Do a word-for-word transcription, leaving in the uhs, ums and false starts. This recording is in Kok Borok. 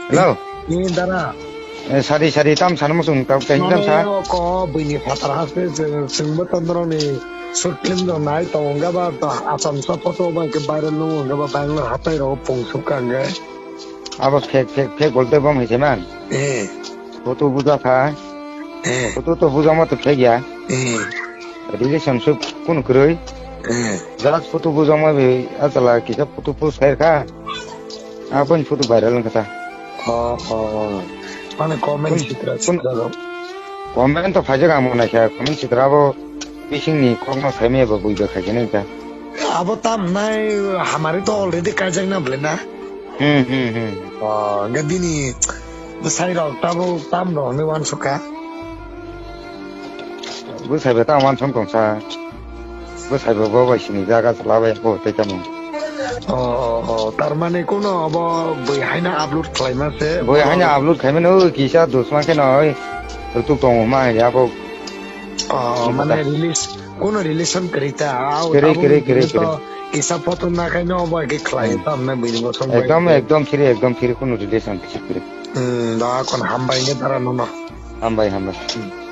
Hello. Ni dara. Eh, sari, sari, tam sana muchung, tam kaisa tam sa. Mane o ko buini phatar haste chwng, chwngbo tondoroni short film rok nai tongo, hwnba to Assam sa photo bai ke viral nung, hwnba Bangalore hatai rok pung suk kang ge. Abo fake, fake, fake bolte bom hai se man. Eh. Photo buja kha. Eh. Photo to buja ma to fake ya. Eh. Relationship kun kroi. Eh. Just photo buja ma be, asala kisa photo post khai kha. Aboni photo viral wngkha ta. Oh, oh, oh. Mane comment kun, sitra kun, sitra rok. Comment to phaijak ang mwnai kha, comment sitra abo bisingni kokno saimaya bo buiba khaikhe nai ta. Abo tam nai hamari to already kaijak na bwle na. Hmm, hmm, hmm. Oh, hwnkhe bini bwsai rok tabo tam rok hinwi uansukha. Bwsai bai tamo uansuk tongsa. Bwsai bo bo bai sini jaga chwla bai bo tei tamo. Oh, oh, oh. Tar mane kuno obo bui haino upload khlaima se. Bui haino upload khaimano kisa dusma kheno oi. Rutuk tongo ma ya bo. Oh, mane release, kuno relation kwrwi ta. Kwrwi, kwrwi, kwrwi, kwrwi. Kisa photo na khaino obo ke khlai ta amne bini bosong bai. Ekdom, ekdom free, ekdom free, kuno relation kisa kwrwi. Hmm, da kon hambai nge dara nono. Hambai, hambai. Hmm.